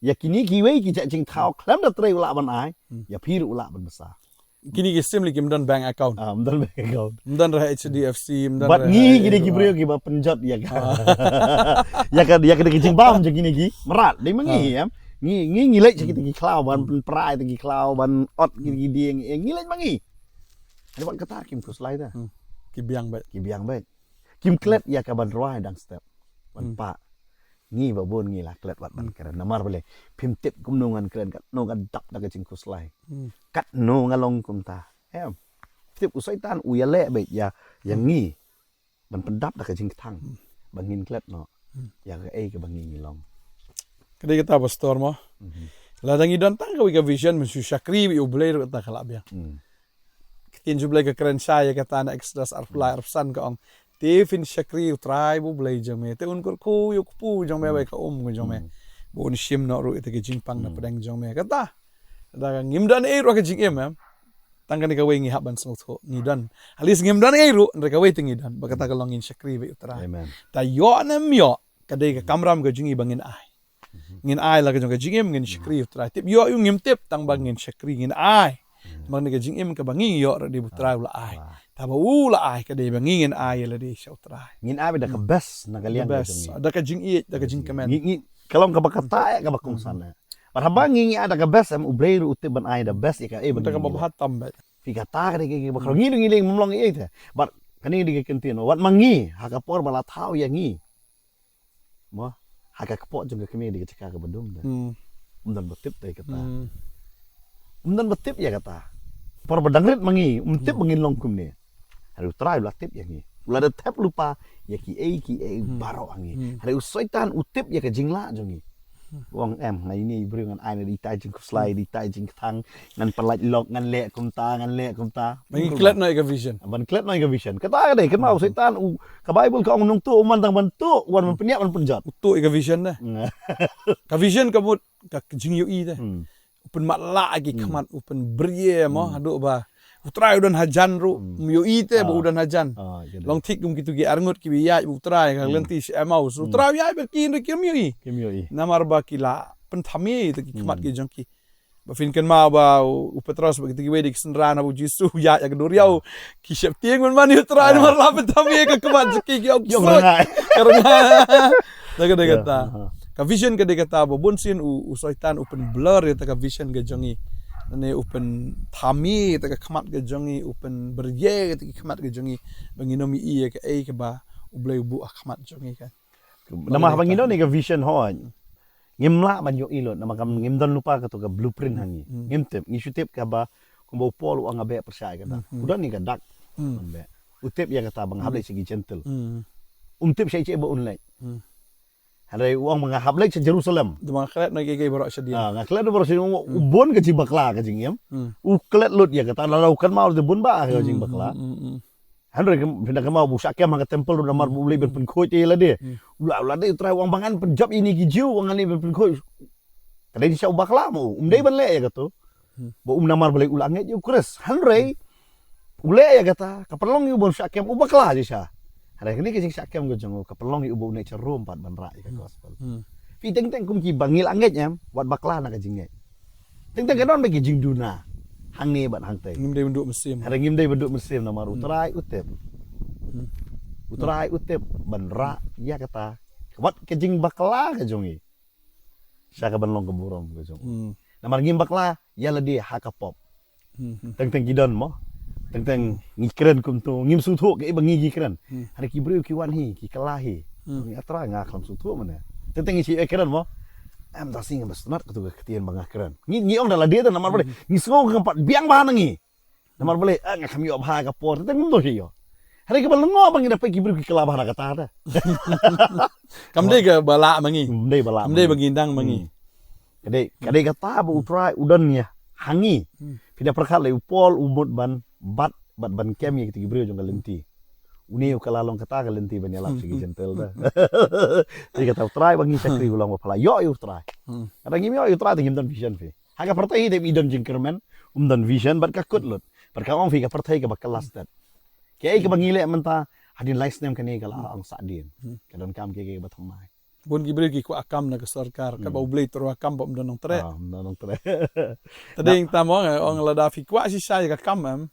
ïa kine kiwei ki jait jingthaw khlem da trei u lah ban ai. Hmm. Ïa phi ruh u lah ban bsa. Kine ki sim lei kim don bank account. Ah, ym don bank account. Ym don re H D F C, ym don Bad re ngi ki dei ki briew kiba pynjot ïa ka. Ah. Ïa ka, ïa ka dei ka jingbam jong kine ki mrad. Dei ma ngi Ah. em. Ngi, ngi, ngi leit sha kita ki khlaw ban pynpra ïa kita ki khlaw ban ot kita ki dieng. Eh, ngi leit ma ngi. Hynrei wat kata kim khuslai te. Hmm. Ki biang beit. Ki biang beit. Kim klet ïa ka ban rwai dang step. Ban Hmm. pah. Ngi ba bun ngi la klet wat ban Hmm. kren. Namar balei phim tip kumno ngan kren, katno nga dap da ka jingkhuslai. Hmm. Katno nga long kumta. Em. Tip u Soitan u ïaleh beit ïa, ïa Hmm. ngi. Ban pyndap da ka jingkthang. Hmm. Ba ngin klet noh. Hmm. Ïa kaei kaba ngi ngi long. Ka dei kata pastor mo. Mhm. Lada ngi don tang kawei ka vision, mynshuwa shakri beit ïa u Blei ruh kata ka lah biang. Hmm. Ka ktien jong u Blei ka kren shai ïa kata na Exodus arphew lai arphew san ka ong. Te phin shakri ïa u Trai ba u Blei jong me. Te un kyrkhu ïa u kpu jong me Hmm. bad ka um ka jong me. Hmm. Ba un shim noh ruh ïa ka jingpang na Hmm. pdeng jong me. Kata. Da ka ngim don ei ruh ka jingim em. Tang kane kawei ngi hap ban sngewthuh. Ngi don. At least ngim don ei ruh, hynrei kawei te ngi don. Ba kata ka long ngin shakri beit ïa u Trai. Amen. Ta ïoh ne ym ïoh, ka dei ka kamram ka jong ngi ba ngin ai. Mhm. Ngin ai la ka jong ka jingim ngin Hmm. shakri ïa u Trai. Tip ïoh ïa u ngim tip tang ba Hmm. ngin shakri ngin ai. Hmm. Ba kane ka jingim kaba ngi ïoh ruh dei ba u Trai u la ai. Ah. Ta ba u la ai ka dei ba ngi ngin ai ïa lade sha u Trai. Ngin ai da ka Hmm. best na ka liang ka jong ngi. Da ka jingïeit, da ka jingkmen. Ngi, ngi, ka long kaba kata eh kaba kongsan eh. Bad haba ngi ngi ai da ka best em u Blei ruh u tip ban ai da best ïa kaei ba ngi ngi leh. Mynta kaba bha tam beit. Phi kata ka dei ka, ka, ka, Hmm. ngi ngi leng mlong ei te. Bad kane dei ka ktien. Wat ma ngi ha ka por ba la thaw ïa ngi. Mo, ha ka kpoh jong ka kmie dei ka jaka kaba dum te. Hmm. Ym don ba tip te kata. Hmm. Ym don ba tip ïa kata. Por ba dang rit ma ngi, ym tip Hmm. ba ngin long kumne. Hynrei u Trai u la tip ïa ngi. U la da thep lypa ïa kiei kiei Hmm. baroh ha ngi. Hmm. Hynrei u Soitan u tip ïa ka jinglah jong ngi. Hmm. U ong em, nga ine i briew ngan ai na dei tai jingkhuslai, Hmm. dei tai jingkthang, ngan pyllait lok, ngan leh kumta, ngan leh kumta. Ba ngin klet noh ïa ka vision. Ban klet noh ïa ka vision. Kata ka dei, kynmaw Hmm. Soitan u, ka Baibl ka ong nongtuh u man tang ban tuh, wan ban Hmm. pynïap ban pynjot. U tuh ïa ka vision te. Hmm. Ka vision ka mut ka jingïohi te. Hmm. U pynmatlah ïa ki Hmm. khmat, u pynbriew mo, Hmm. haduh ba U Trai u don hajan ruh, hmm, um ïohi te ba u don hajan. Ah, long thik kum kitu ki arngut kiba ïaid bad U Trai ha ka lynti sha Emmaus. U Trai u ïaid bad ki hynrei kim ïohi. Kim ïohi. Namar ba ki la pynthame ïa ki khmat ki jong ki. Ba phin kynmaw ba u, u Petros bad kitu kiwei de ki synran haba u Jisu u ïaid ha ka duriaw. Ki sheptieng man man ïa U Trai namar la pynthame ïa ka khmat jong ki, ki ong, ïong, soi, rngai. Ka rngai. Te ka dei kata. Ka vision ka dei kata ba bun sien u, u Soitan u pynblur ïa ta ka vision ka jong ngi. Lane u pynthame ïa ta ka khmat ka jong ngi, u pynbriew ïa ta ka khmat ka jong ngi. Ba ngin ym ïohi ïa kaei kaba U Blei u buh ha khmat jong ngi kan. Namar haba ngi don ïa ka vision hooid, ngim lah ban ïohi lut namar kam ngim don lypa kato ka blueprint ha ngi. Ngim tip, ngi shu tip kaba kumba u Paul u ong nga beh pyrshah ïa kata. U don ïa ka dak. Nga beh. U tip ïa kata ba nga hap leit sha ki Jentil. Um tip shaei shaei ba un leit. Hynrei u ong ba nga hap leit sha Jerusalem. Dei ba nga klet na kiei kiei baroh shadien. Ah, nga klet na baroh shadien, u bun ka jingbakla ka jingim. U klet lut ïa kata, lada u kynmaw te bun ba ka jingbakla. Hynrei phin da kynmaw ba u shah kem ha ka temple ruh namar ba u leit ban pynkhuid ïa lade. U la, u la dei U Trai u ong ba ngan pynjop ïa kine ki Jiw, u ong ngan leit ban pynkhuid. Ka dei shisha u bakla mo, um dei ban leh ïa kato. Ba um namar balei u la ngeit ïa u Khrist. Hynrei u leh ïa kata, ka pynlong ïa u ban shah kem u bakla shisha. Hynrei kane ka jingshah kem ka jong u ka pynlong ïa u ba un leit sha Rom pat ban rah ïa ka gospel. Phi teng teng kum kiba ngi la ngeit em, wat bakla na ka jingngeit. Teng teng ka don ba ki jingduna hangne bad hangtei. Ngim dei ban duh mynsiem. Hynrei ngim dei ban duh mynsiem namar U Trai u tip. U Trai u tip ban rah ïa kata. Wat ka jingbakla ka jong ngi. Sha ka ban long ka burom ka jong u. Namar ngim bakla ïa lade ha ka pop. Teng teng ki don mo. Teng teng ngi kren kumto, ngim sngewthuh kaei ba ngi ngi kren. Hynrei ki briew ki wan hi, ki kylla hi. Ngi atra nga khlem sngewthuh mane. Teng teng ngi shu ïa kren mo. Em da sing ba sngewtynnat kato ka ktien ba nga kren. Ngi, ngi ong da lade da namar balei. Ngi sngew ngam pat biang bha na ngi. Namar balei, ah, nga khlem ïoh bha ka por, teng kumto shu ïoh. Hynrei kaba lyngngoh ba ngi da peit ki briew ki kylla bha na kata da. Kam dei kaba lah ma ngi. Kam dei ba lah. Kam dei ba ngi dang ma ngi. Ka dei, ka dei kata ba U Trai u don ïa ha ngi. Phi da pyrkhat lei u Paul u mut ban bat, bat ban kem ïa kita ki briew jong ka lynti. Une u kylla long kata ka lynti ban ïalap sha ki Jentil da. Dei kata U Trai ba ngi shakri u long ba phylla ïoh ïa U Trai. Lada ngim ïoh ïa U Trai te ngim don vision phi. Ha ka pyrthei te i don jingkyrmen, um don vision bad ka kut lut. Bad ka ong phi ka pyrthei kaba kylla stet. Kaei kaba ngi leh mynta hadien lai snem kane ka la ong sahdien. Ka donkam kiei kiei ba thymmai. Bun ki briew ki kwah kam na ka sorkar, kaba U Blei tyrwa kam ba um don nongtrei. Ah, um don nongtrei. Te dei tang mo nga ong lada phi kwah shisha ïa ka kam em.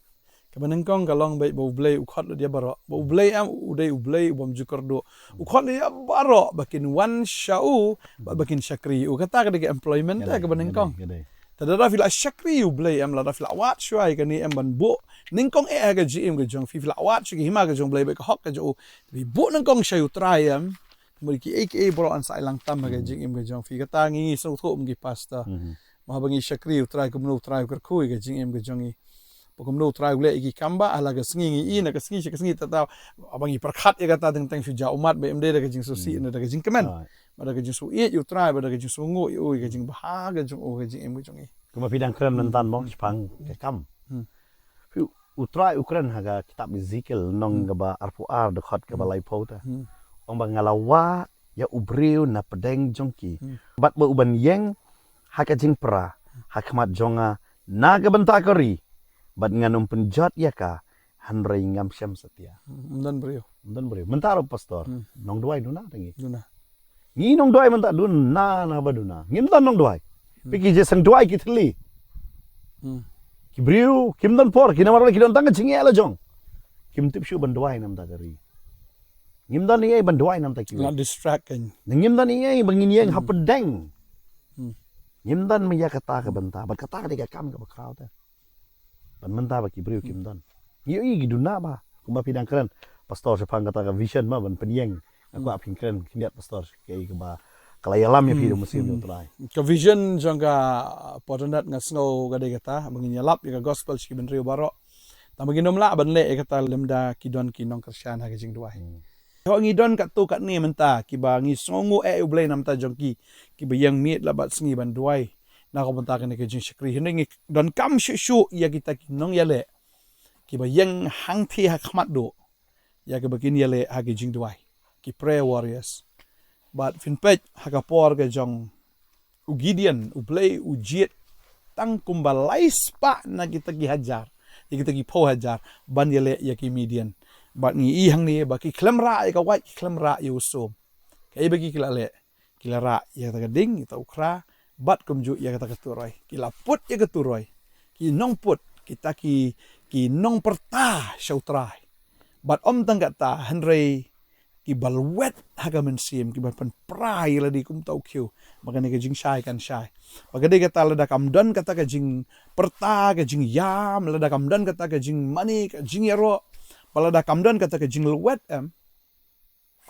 Kaba nyngkong ka long beit ba U Blei u khot lut ïa baroh. Ba U Blei em u dei U Blei u bym ju kyrduh. U khot lut ïa baroh ba kin wan sha u, ba, ba kin shakri ïa u. Kata ka dei ka employment te kaba nyngkong. Te lada phi la shakri ïa U Blei em, lada phi la wad shuwa ïa kane em ban buh nyngkong eh ha ka jingim ka jong phi, phi la wad shuwa ki hima ka jong U Blei bad ka hok ka jong u. Phi buh nyngkong sha U Trai em. Te mut kiei kiei baroh yn sa ïalang tam ha ka jingim ka jong phi. Kata ngi sngewthuh kum ki pastor. Mo haba ngi shakri U Trai kumno U Trai u kyrkhu ïa ka jingim ka jong ngi. Ba kumno U Trai u leh ïa ki kam ba ha la ka sngi ngi i na ka sngi sha ka sngi ta ta. Haba ngi pyrkhat ïa kata teng teng shu jaw ummat ba ym dei da ka jingsngewsih, da ka jingkmen. Ba da ka jingsngewsih ïa U Trai, ba da ka jingsngewnguh ïa u, ïa ka jingbha ka jong u, ka jingim ka jong ngi. Kumba phi dang kren mynta mo shaphang ka kam. Phi U Trai u kren ha ka kitab Ezekiel lynnong kaba arphew ar dkhot kaba laiphew te. Ong ba nga la wah ïa u briew na pdeng jong ki. Bad ba u ban ïeng ha ka jingpra ha khmat jong nga na ka bynta ka ri. Bad ngan ym pynjot ïa ka hynrei ngam shem satia. Ym don briew. Ym don briew. Mynta ruh pastor. Nongduwai duna te ngi. Duna. Ngi nongduwai mynta duna na ba duna. Ngim don nongduwai. Phi ki je seng duwai ki thylli. Ki briew kim don por, ki namar ki don tang ka jingeh la jong. Kim tip shuh ban duwai na bynta ka ri. Ngim don ei ei ban duwai na bynta ki. La distract kan. Ngim don ei ei ba ngin ïeng hapdeng. Ngim don ma ïa kata ka bynta, bad kata ka dei ka kam kaba khraw te. Ban mynta ba ki briew kim don. Ngi ïohi ki duna ba kumba phi dang kren. Pastor shaphang kata ka vision ma ban pynïeng. Nga kwah phin kren khyndiat pastor kaei kaba ka la ïalam ïa phi da u Mynsiem jong U Trai. Ka vision jong ka Portlandite nga sngew ka dei kata ba ngin ïalap ïa ka gospel sha ki bynriew baroh. Tang ba ngin ym lah ban leh ïa kata lymda ki don ki nongkyrshan ha ka jingduwai. Hooid ngi don katto katne mynta kiba ngi sngewnguh eh ïa U Blei na bynta jong ki, kiba ïeng miet la bad sngi ban duwai na ka bynta kane ka jingshakri. Hynrei ngi donkam shuh shuh ïa kita ki nongïaleh kiba ïeng hangthie ha khmat duh ïa kaba kin ïaleh ha ki jingduwai, ki prayer warriors. Bad phin peit ha ka por ka jong u Gideon, U Blei u jied tang kumba lai spah na kita ki hajar. ïa kita ki phew hajar ban ïaleh ïa ki Midian. Bad ngi i hangne ba ki khlem rah ïa ka wait, ki khlem rah ïa u sum. Kaei ba ki ki la leh? Ki la rah ïa kata ka ding, ïa uta u khra, bad kumjuh ïa kata ka turoi. Ki la put ïa ka turoi. Ki nongput, kita ki, ki nongpyrta sha U Trai. Bad ym tang kata, hynrei kiba lwet ha ka mynsiem, kiba pynpra ïa lade kum uta u khiew ba kane ka jingshai kan shai. Ba ka dei kata, lada kam don kata ka jingpyrta, ka jingïam, lada kam don kata ka jingmane, ka jingïaroh, ba lada kam don kata ka jinglwet, em,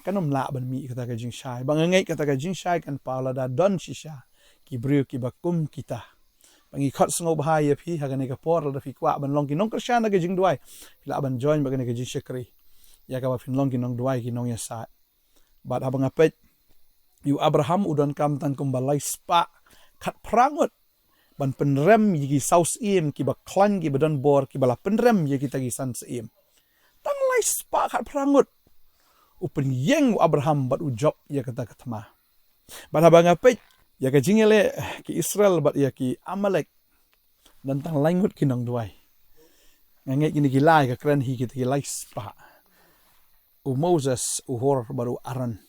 kan ym lah ban mih kata ka jingshai. Ba nga ngeit kata ka jingshai kan paw lada don shisha ki briew kiba kum kita. Ba ngi khot sngewbha ïa phi ha kane ka por, lada phi kwah ban long ki nongkyrshan ha ka jingduwai, phi lah ban join bad kane ka jingshakri, ïa kaba phin long ki nongduwai, ki nongïasaid. Bad haba nga peit, ïa u Abraham u donkam tang kumba lai spah khatphra ngut ban pynrem ïa ki saw syiem kiba khlaiñ, kiba don bor, kiba la pynrem ïa kita ki san syiem. Tang lai spah khatphra ngut. U pynïeng u Abraham bad u jop ïa kata ka thma. Bad haba nga peit ïa ka jingïaleh ki Israel bad ïa ki Amalek, don tang lai ngut ki nongduwai. Nga ngeit kine ki lai ka kren hi kita ki lai spah. U Moses, u Hur bad u Aaron.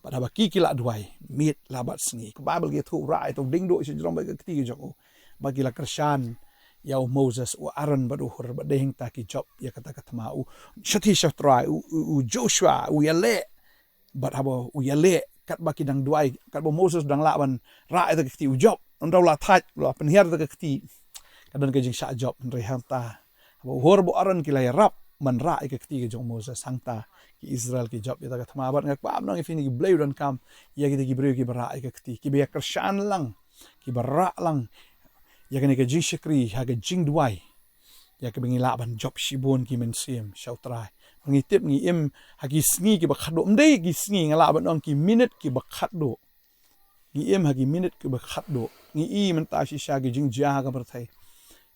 Bad haba ki ki la duwai miet la bad sngi, ka Baibl ka ïathuh, u Trai u deng duh sha jrong bad ka kti ka jong u. Bad ki la kyrshan ïa u Moses, u Aaron bad u Hur, bad dei hangta ki jop ïa kata ka thma. U shathie sha U Trai, u, u, u Joshua u ïaleh. Bad haba u ïaleh, katba ki dang duwai, katba u Moses u dang lah ban rah ïa kata ka kti, u jop. Ynda u la thait, u la pynhiar ïa kata ka kti, ka don ka jingshah jop. Hynrei hangta, haba u Hur bad u Aaron ki la ïarap ban rah ïa ka kti ka jong u Moses, hangta ki Israel ki jop ïa kata ka thma. Bad nga kwah ban ong ïa phi, kine ki blei u donkam ïa kita ki briew kiba rah ïa ka kti, kiba ïa kyrshan lang, kiba rah lang ïa kane ka jingshakri ha ka jingduwai, ïa kaba ngi lah ban jop shibun ki mynsiem sha U Trai. Ba ngi tip ngi im ha ki sngi kiba khatduh, ym dei ki sngi, nga lah ban ong ki minit kiba khatduh. Ngi im ha ki minit kiba khatduh. Ngi i mynta shisha ki jingjia ha ka pyrthei.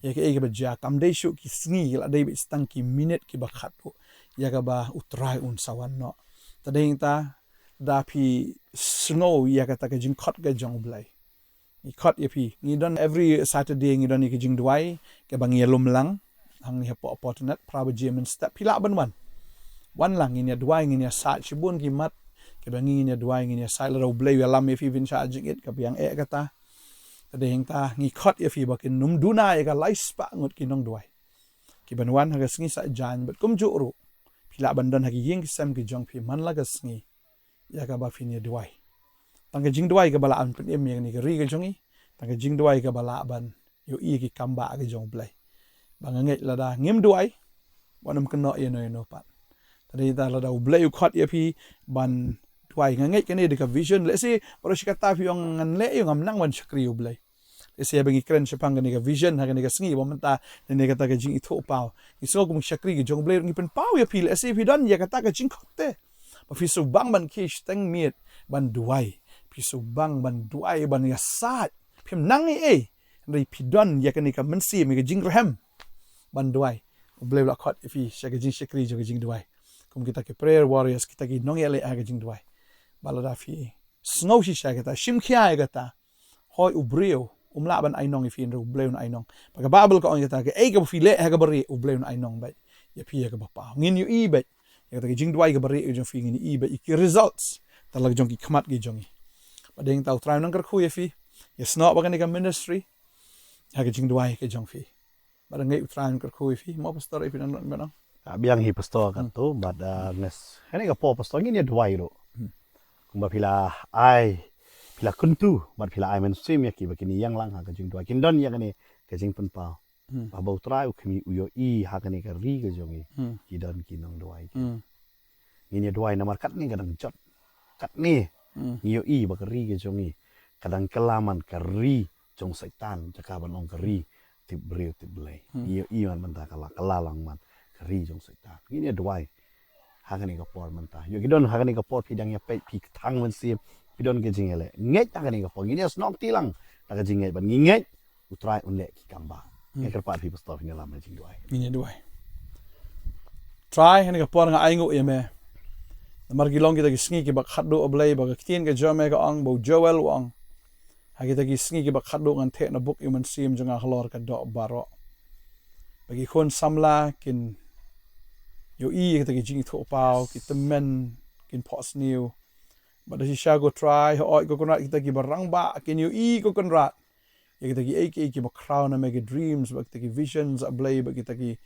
Ïa kaei kaba jia, kam dei shuh ki sngi, ki la dei beit tang ki minit kiba khatduh ïa kaba U Trai un sa wan noh. Te dei hangta, lada phi sngew ïa kata ka jingkhot ka jong U Blei, ngi khot ïa phi. Ngi don every Saturday, ngi don ïa ka jingduwai kaba ngi ïalum lang hangne hapoh Portnet, phra baje mynstep. Phi lah ban wan. Wan lang, ngin ïa duwai, ngin ïa said shibun ki mat kiba ngi, ngin ïa duwai, ngin ïa said. Lada U Blei u ïalam ïa phi ban shah jingit, ka biang eh kata. Te dei hangta, ngi khot ïa phi ba kin ym duna ïa ka lai spah ngut ki nongduwai kiban wan ha ka sngi Saitjaiñ. Bad kumjuh ruh, phi lah ban don ha ki ïing ki sem ki jong phi man la ka sngi, ïa kaba phin ïa duwai. Tang ka jingduwai kaba lah ban pynim ïa kane ka ri ka jong ngi. Tang ka jingduwai kaba lah ban ïohi ïa ki kambah ka jong U Blei. Ba nga ngeit lada ngim duwai, wat nym kynnoh ïano ïano pat. Te dei hangta, lada U Blei u khot ïa phi ban duwai, nga ngeit kane dei ka vision. Lehse baroh shi katta phi ong, ngan leh aïu, ngam nang ban shakri U Blei. Lehse haba ngi kren shaphang kane ka vision ha kane ka sngi, ba mynta lane kata ka jingithuhpaw, ngi sngew kum ki shakri ki jong U Blei ruh ngi pynpaw ïa phi. Lehse phi don ïa kata ka jingkhot te ba phi sngewbang ban khie shiteng miet ban duwai. Phi sngewbang ban duwai, ban ïasaid. Phim nang ei ei, hynrei phi don ïa kane ka mynsiem, ïa ka jingrhem ban duwai. U Blei u la khot ïa phi sha ka jingshakri jong ka jingduwai, kum kita ki prayer warriors, kita ki nongïaleh ha ka jingduwai. Ba lada phi sngew shisha ïa kata, shim khia ïa kata, hooid, u briew um lah ban ainong ïa phi, hynrei U Blei un ainong. Ba ka Baibl ka ong ïa kata, kaei kaba phi leh ha kaba rieh, U Blei un ainong beit ïa phi ha kaba paw. Ngin ïohi beit ïa kata ka jingduwai kaba rieh ka jong phi, ngin ïohi beit ïa ki results tang la ka jong ki khmat ki jong ngi. Bad dei hangta, U Trai un nang kyrkhu ïa phi. Ïa snoh bad kane ka ministry ha ka jingduwai ka jong phi. Bad nga ngeit U Trai un kyrkhu ïa phi. Mo pastor, ïa phi nang, nang, nang. Ah, biang hi pastor katto, bad, ah, ngi, ha kane ka por pastor, ngin ïa duwai ruh. Hmm. Kumba phi la ai, phi la kyntu bad phi la ai mynsiem ïa ki ba kin ïeng lang ha ka jingduwai, kin don ïa kane ka jingpynpaw. Hmm. Ba U Trai u khmih, u ïohi ha kane ka ri ka jong ngi, hmm, ki don ki nongduwai. Hmm. Ngin ïa duwai namar katne ka dang jot. Katne, hmm, ngi ïohi ba ka ri ka jong ngi ka dang kylla man ka ri jong Soitan, jaka ban ong ka ri tip briew tip Blei. Hmm. Ngi ïohi man mynta ka la, ka la lang man ka ri jong Soitan. Ngin ïa duwai ha kane ka por mynta. Ïoh ki don ha kane ka por phi dang ïa peit, phi thang mynsiem, phi don ka jingïaleh. Ngeit ha kane ka por, ngin ïa snoh kti lang da ka jingngeit, bad ngi ngeit U Trai un leh ki kambah. Hmm. Nga kyrpad ïa phi pastor, phin ïalam ha jingduwai. Ngin ïa duwai. Trai, ha kane ka por nga ainguh ïa me namar ki long kita ki sngi kiba khatduh, A Blei, ba ka ktien ka jong me ka ong, ba u Joel u ong, ha kita ki sngi kiba khatduh ngan theh na buk ïa u mynsiem jong nga halor ka doh baroh. Ki khun samla kin ïohi ïa kita ki jingithuhpaw, ki tymmen kin phohsniew. Bad da shisha ko Trai, hooid ko Kynrad, kita kiba rangbah kin ïohi ko Kynrad ïa kita kiei kiei kiba khraw na me, ki dreams, bad kita ki visions, A Blei, bad kita ki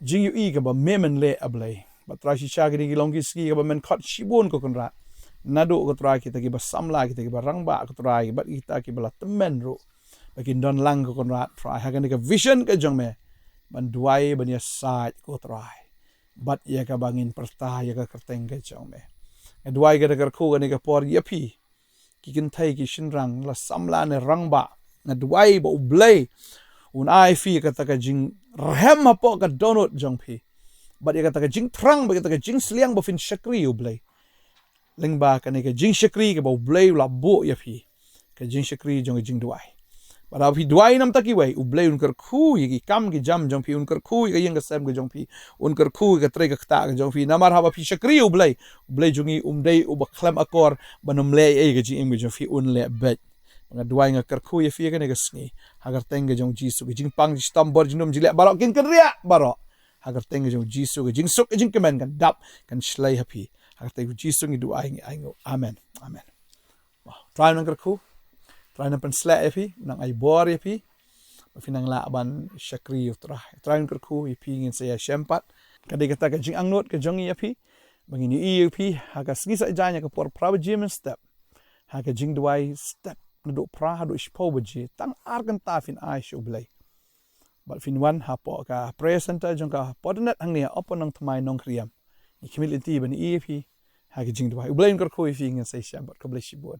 jingïohi kaba me men leh, A Blei. Bad Trai, shisha kine ki long ki sngi kaba men khot shibun ko Kynrad. Naduh ko Trai kita kiba samla, kita kiba rangbah ko Trai, bad kita kiba la tymmen ruh, ba kin don lang ko Kynrad Trai ha kane ka vision ka jong me ban duwai, ban ïasaid ko Trai. Bad ïa kaba ngin pyrta ïa ka kyrteng ka jong me. Nga duwai ka da kyrkhu kane ka por ïa phi, ki kynthei ki shynrang, la samla ne rangbah. Nga duwai ba U Blei un ai phi kata ka jingrhem hapoh ka dohnud jong phi, bad ïa kata ka jingthrang, bad ïa kata ka jingsliang ba phin shakri ïa U Blei. Lyngba kane ka jingshakri kaba U Blei u la buh ïa phi, ka jingshakri jong ka jingduwai. Bad haba phi duwai namar kiwei, U Blei un kyrkhu ïa ki kam ki jam jong phi, un kyrkhu ïa ka ïing ka sem ka jong phi, un kyrkhu ïa ka trei ka ktah ka jong phi. Namar haba phi shakri ïa U Blei, U Blei jong ngi um dei uba khlem akor ban ym leh ei ei ka jingim ka jong phi, un leh beit. Nga duwai, nga kyrkhu ïa phi ïa kane ka sngi, ha ka kyrteng ka jong U Jisu. Ki jingpang, jingshitom, bor, jingdum, jingleh baroh kin kynriah baroh ha ka kyrteng ka jong U Jisu. Ka jingsuk, ka jingkmen kan dap, kan shlei ha phi. Ha ka kyrteng U Jisu ngi duwai, ngi ainguh. Amen. Amen. Wow. Trai un nang kyrkhu, Trai un nang pynsleh ïa phi, un nang ai bor ïa phi, ba phin nang lah ban shakri ïa U Trai. Trai un kyrkhu ïa phi, ngin sa ïashem pat. Ka dei kata ka jingangnud ka jong ngi ïa phi, ba ngin ïohi ïa phi ha ka sngi Saitjaiñ ha ka por phra baje mynstep, ha ka jingduwai step naduh phra haduh shiphew baje, tang ar kynta phin ai sha U Blei. Bad phin wan hapoh ka prayer center jong ka Podnet hangne ha Upper Nongthymmai, Nongkriem. Ngi khmih lynti ban ïohi ïa phi ha ka jingduwai. U Blei un kyrkhu ïa phi, ngin sa ïashem pat. Khublei shibun.